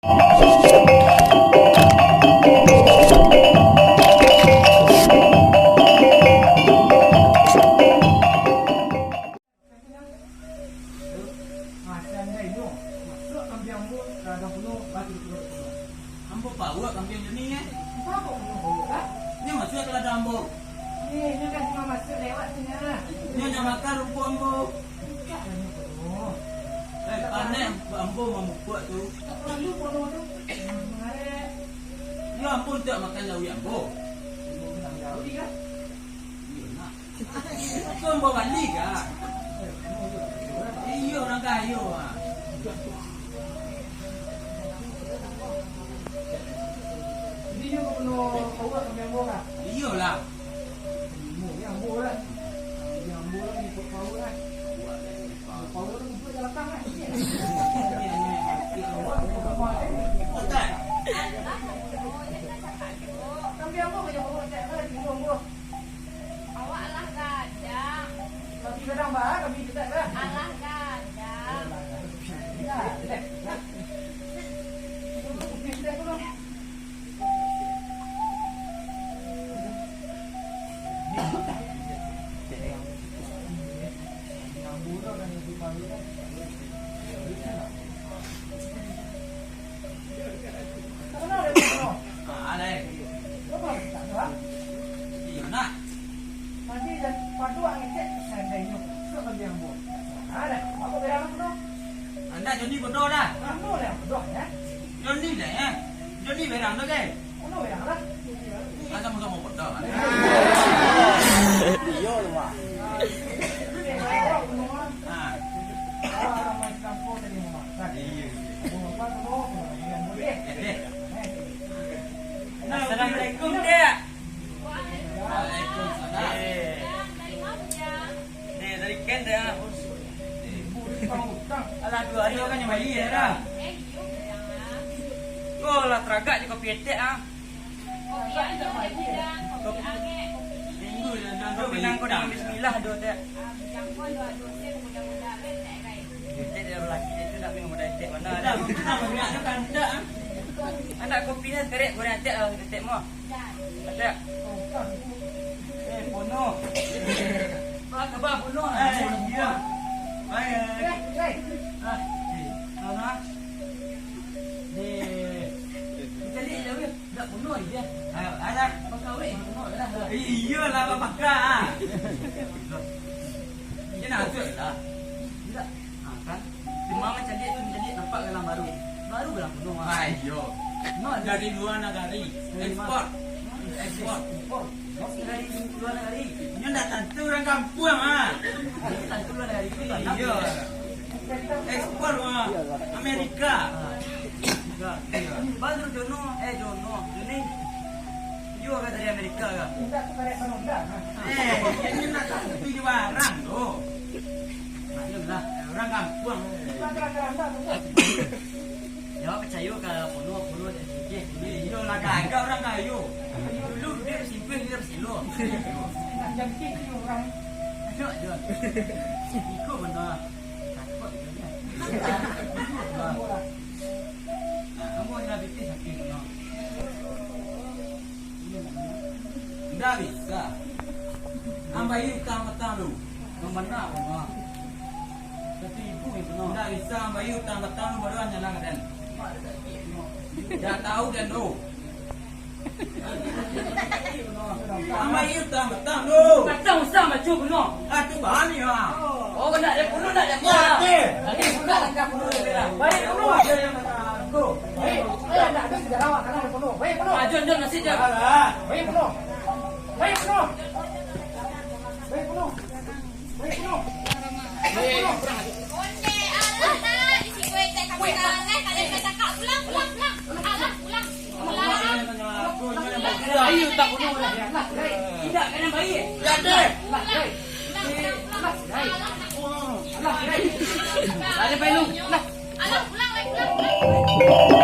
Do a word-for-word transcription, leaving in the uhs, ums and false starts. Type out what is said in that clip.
Ambo pauak kambiang Joni, eh. Baa kok ambo pauak, ah? Nyo masuak ka ladang ambo. Eh, nyo kan cuma masuak lewat tu nyo lah. Nyo ndak makan rumpuak ambo. Indak lah nyo, Bro. Eh, panek ambo mamukuak tu. Terlalu bodoh tu. Mangarek. Yo, ambo indak makan lauik ambo. Bodoh makan lauik kah? Iyo, nak. Ko ambo bali ka? Iyo, urang kayo, ah. Jadi, nyo ka mano, pauak kambiang ambo ka? Iyolah. Ambo, yo, ambo lah. Kambiang ambo lah, ikut pauak lah. Pauak tu duduak di balakang lah. Kambiang ambo ka jo pauak, cak lah, di rumah ambo. Awak alah gadang. Tapi gadang baa, tapi gadang lah. Alah gadang. Ah, lai. Iyo, nak. Andak Joni bodoh dah. Joni dah, eh. Joni berang tu, kan? Kan samo-samo bodoh, kan? Iyo, lu, Mak. Ah. Iyo. Eh, eh. Assalamualaikum, Dek. Waalaikumsalam. Eh. Ni, dari Ken, Dek, ah. Alah, duo hari kan nyo bali, yo, dah. Ko lah taragak jo kopi etek, ah. Kopi nangko dengan bismillah, doh, Dek. Etek dari laki itu nak minum udah etek mana ada. Anak kopi ni kerek goreng etek lah, etek mah. Etek. Eh, Pono. Apa kabar, Pono? Eh, iya. Baik. Ah, eh, Pono. Deh. Kita ni jauh ya. Ndak Pono aja. Ah, alah. Bakawin Pono lah. Iyolah, babakak, ah. Dia nak masuk lah. Ndak. Ah, kan? Cuma macam dia tu, macam dia nampak galang baru. Baru galang Pono, ah. Ah, iyo. Dari luar nagari. Dari mana? Ekspor. Ekspor. Ekspor. Dari luar nagari. Ini ndak tantu urang kampuang, ah. Ini tantu luar nagari tu, tantu. Iyo. Ekspor, ah. Amerika. Ah. Baru Jono, eh, Jono. Joni. Iyo, kan dari Amerika, kan? Eh, ini ndak tantu di barang tu. Maklum lah. Eh, urang kampuang. Ya, awak picayo ka Pono, Pono dak sugih. Iyo lah, gagah urang kayo. Dulu duit basimpan, kini basilo. Nak jangkik ni urang. Aduh, aduh. Iko bana. Takut iko ni. Nah, kamu ado pitih sakik Pono. Ndak bisa. Ambo bayia utang patang tu. Nan bana, Pono. Satu ribu, Pono. Ndak bisa, ambo bayia utang patang tu, baru nyalang den. Ndak tahu den tu. Ambo bayia utang patang tu. Patang usah baco, Pono. Ah, tu bahan ni, ah. Oh, kena dia Pono, nak dia Pono. Ya, okey. Tadi Pono, nak dia Pono. Baik, Pono. Baik, Pono. Baik, Pono. Ah, jom, jom, nasi jom. Alah. Baik, Pono. Baik, Pono. Baik, Pono. Baik, Pono. Baik, Pono. Onde, alah, nak. Di situ, eh, tak, tak, tak, tak, tak, tak, pulang, pulang, pulang. Alah, pulang. Pulang. Ayo, tak bunuh lah. Indak, kena baik. Indak, pulang. Pulang, pulang, pulang. Alah, pulang. Alah, pulang, pulang, pulang.